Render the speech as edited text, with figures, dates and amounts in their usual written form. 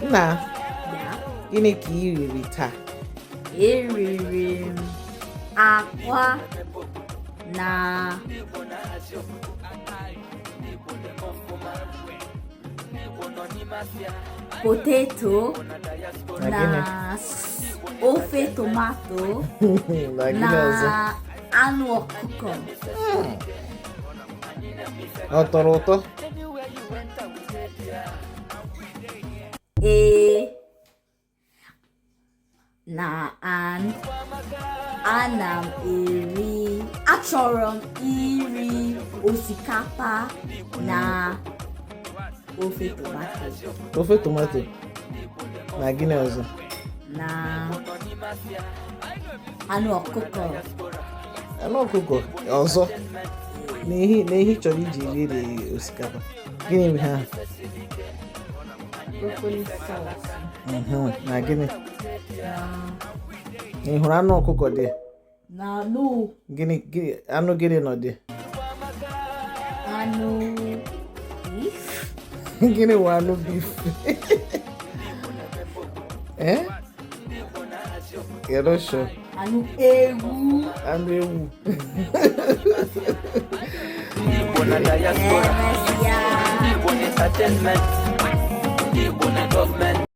Nna, Ya. gịnị ka ị riri taa? Eriri m akwa na potato Na na gịnị? Ofe tomato Na gịnị na ọzọ? Anụ ọkụkọ. Ọ tọrọ ụtọ? Ee. Na and ana m eri, achọrọ m iri osikapa na ofe tomato. Ofe tomato na gịnị ọzọ? Na anụ ọkụkọ. Anụ ọkụkọ ọzọ na ihe ị chọrọ iji rie osikapa, gịnị bụ ha? Broccoli sauce. Na gịnị? Ị hụrụ anụ ọkụkọ dị? Na no. Gịnị gịnị, anụ gịnị nọ dị? Anụ beef. Gịnị wụ anụ beef? Eh? You're not sure? Anụ ewu. Anụ ewu. Igbo na diaspora. Emesịa. Ndị Igbo na entertainment. Ndị Igbo na gọọmenti.